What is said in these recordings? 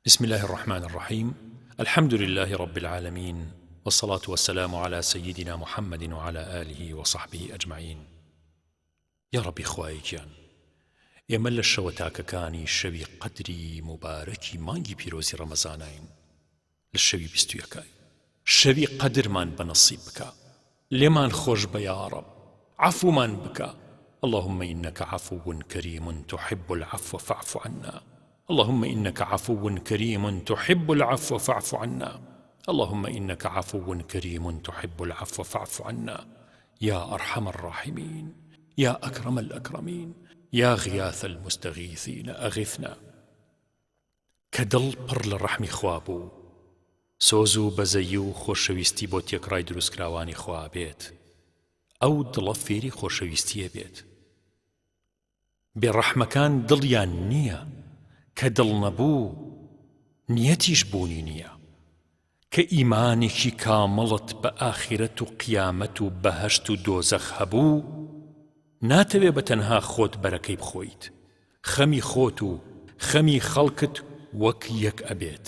بسم اللە الرحمن الرحیم الحمد للە رب العالمین والصلاة والسلام علی سیدنا محمد وعلی آله وصحبه اجمعین یاڕەبی خوایە گیان ئێمە لە شەوە تاکەکانی شەوی قەدری موبارەکی مانگی پیرۆزی ڕەمەزاناین لە شەوی 21 شەوی قەدرمان بە نەسیب بکە لێمان خۆش بە یاڕەب عەفومان بکە اللهم انک عفو کریم تحب العفو فاعف عنا اللهم انک عفو کریم تحب العفو فاعف عنا اللهم انک عفو کریم تحب العفو فاعف عنا یا ارحم الراحمین یا اکرم الاکرمین یا غیاث المستغیثین اغثنا کە دڵ پڕ لە ڕەحمی خوا بوو، سۆز و بەزەیی و خۆشەویستی بۆ تێکڕای دروستکراوانی خوا بێت، ئەو دڵە فێری خۆشەویستی ئەبێت. بێ ڕەحمەکان دڵیان نییە، کە دڵ نەبوو نیەتیش بوونی نییە. کە ئیمانێکی کامڵت بە ئاخیرەت و قیامەت و بەهەشت و دۆزەخ هەبوو، ناتەوێ بە تەنها خۆت بەرەکەی بخۆیت، خەمی خۆت و خەمی خەڵکت وەک یەک ئەبێت.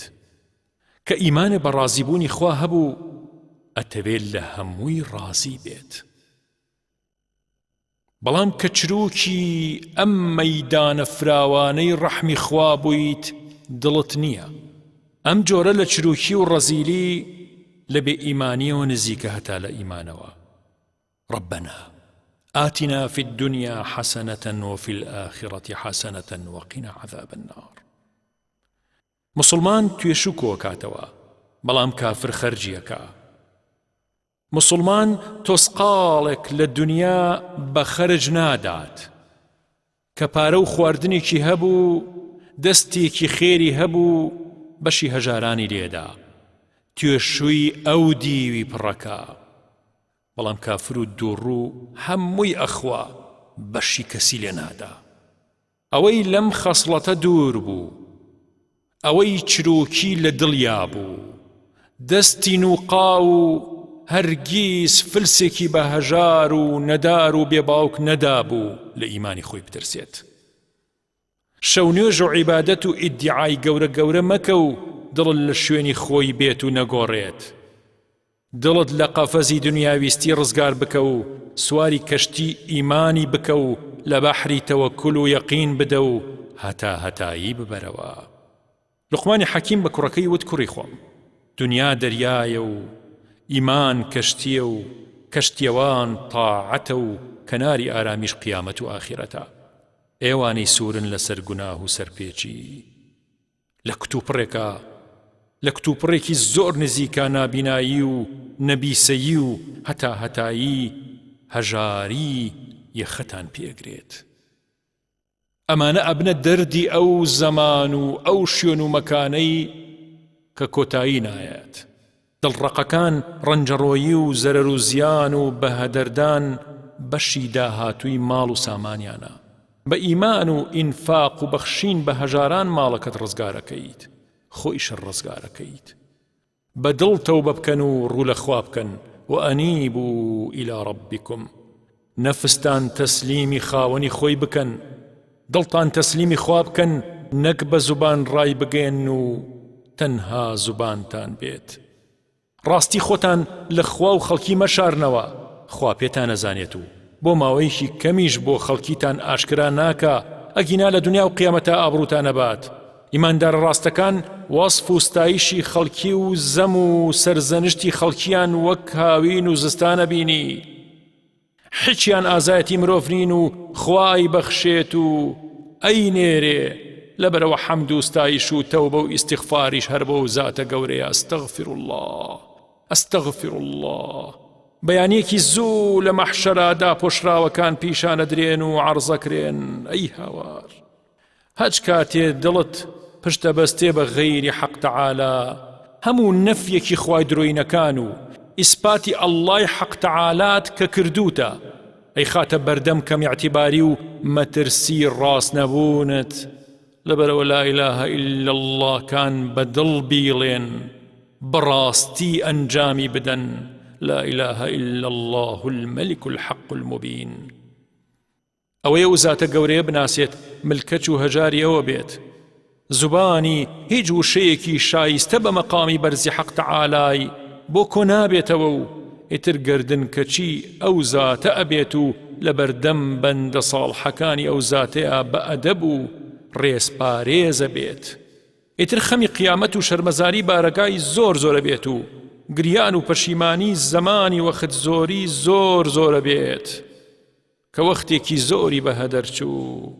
کە ئیمانێ بە ڕازیبوونی خوا هەبوو، ئەتەوێ لە هەمووی ڕازی بێت. بەڵام کە چروکی ئەم مەیدانە فراوانەی ڕەحمی خوا بوویت دڵت نییە ئەم جۆرە لە چروکی و ڕەزیلی لە بێ ئیمانیەوە نزیکە هەتا لە ئیمانەوە ربنا آتنا في الدنيا حسنة وفي الآخرة حسنة وقنا عذاب النار مسلمان توێشو کۆکاتەوە بەڵام کافر خەرجیەکە موسڵمان تۆسقاڵێک لە دونیا بە خەرج نادات، کە پارە و خواردنێکی هەبوو دەستێکی خێری هەبوو بەشی هەژارانی لێدا، توێشووی ئەو دیوی پڕەکا، بەڵام کافر و دووڕوو هەمووی ئەخوا بەشی کەسی لێ نادا. ئەوەی لەم خەسڵەتە دوور بوو، ئەوەی چروکی لە دڵیا بوو، دەستی نووقاو و هەرگیز فلسێکی بە هەژار و نەدار و بێ باوک نەدابوو لە ئیمانی خۆی بترسێت. شەو نوێژ و عیبادەت و ئیدیعای گەورە گەورە مەکە و دڵت لە شوێنی خۆی بێت و نەگۆڕێت. دڵت لە قەفەزی دنیاویستی ڕزگار بکە و سواری کەشتی ئیمانی بکە و لە بەحری تەوەکول و یەقین بدە و هەتا هەتایی ببەرەوە. لوقمانی حەکیم بە کوڕەکەی وت کوڕی خۆم دنیا دەریایە و ئیمان کەشتیە و کەشتیەوان تاعەتە و کەناری ئارامیش قیامەت و ئاخیرەتە ئێوانەی سوورن لەسەر گوناه و سەرپێچی لە کتوپڕێکا، لە کتوپڕێکی زۆر نزیکا نابینایی و نەبیسەیی و هەتاهەتایی هەژاری یەخەتان پێ ئەگرێت. ئەمانە ئەبنە دەردی ئەو زەمان و ئەو شوێن و مەکانەی کە کۆتایی نایەت. دڵڕەقەکان ڕەنجەڕۆیی و زەرەر و زیان و بەهەدەردان بەشی داهاتووی ماڵ و سامانیانە. بە ئیمان و ئینفاق و بەخشین بە هەژاران ماڵەکەت ڕزگارەکەیت، خۆیشت ڕزگارەکەیت. بە دڵ تەوبە بکەن و ڕوو لە خوا بکەن، وانیبوا الی ربکم. نەفستان تەسلیمی خاوەنی خۆی بکەن، دڵتان تەسلیمی خوا بکەن نەک بە زوبان ڕایبگەیەنن و تەنها زوبانتان بێت. ڕاستی خۆتان لە خوا و خەڵکی مەشارنەوە، خوا پێتان ئەزانێت و بۆ ماوەیەکی کەمیش بۆ خەڵکیتان ئاشکرا ناکا، ئەگینا لە دونیا و قیامەتا ئابڕووتان ئەبات. ئیماندارە ڕاستەکان وەسف و ستایشی خەڵکی و زەم و سەرزەنشتی خەڵکیان وەک هاوین و زستان ئەبینی. حیچیان ئازایەتی مرۆڤ نین و خوا ئەیبەخشێت و ئەینێرێ، لەبەرئەوە حەمد و ستایش و تەوبە و ئیستیغفاریش هەر بۆ زاتە گەورەیە استغفر اللە استغفر اللە بەیانیەکی زوو لە مەحشەرا داپۆشراوەکان پیشانەدرێن و عەرزەکرێن ئەی هاوار هەچ کاتێ دڵت پشت ئەبەستێ بە غەیری حەق تەعالا هەموو نەفیەکی خوای درۆینەکان و ئیسپاتی ئەڵڵای حەق تەعالات کە کردووتە ئەیخاتە بەردەم کەم ئیعتیباری و مەترسی ڕاست نەبوونت لەبەرئەوە لا الە الا اللە کان بە دڵ بیڵێن بەڕاستی ئەنجامی بدەن لا الە الا اللە الملک الحق المبین. ئەوەی ئەو زاتە گەورەیە بناسێت ملکەچ و هەژاری ئەوە بێت. زوبانی هیچ وشەیەکی شایستە بە مەقامی بەرزی حەق تەعالای بۆ کۆ نابێتەوە و ئیتر گەردن کەچی ئەو زاتە ئەبێت و لەبەردەم بەندە ساڵحەکانی ئەو زاتەیا بە ئەدەب و ڕێز پارێز ئەبێت. ئیتر خەمی قیامەت و شەرمەزاری بارەگای زۆر زۆر ئەبێت و گریان و پەشیمانی زەمانی وەخت زۆری زۆر زۆر ئەبێت کە وەختێکی زۆری بە هەدەر چوو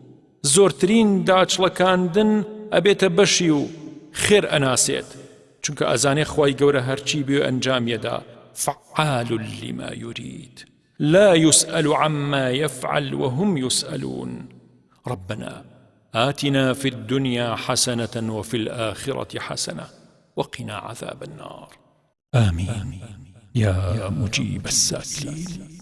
زۆرترین داچڵەکاندن ئەبێتە بەشی و خێر ئەناسێت چونکە ئەزانێ خوای گەورە هەرچی بوێ ئەنجامیەدا فعال لما یرید لا یسئل عما یفعل وهم یسئلون ربنا آتنا في الدنيا حسنة وفي الآخرة حسنة وقنا عذاب النار آمين يا مجيب السائلين.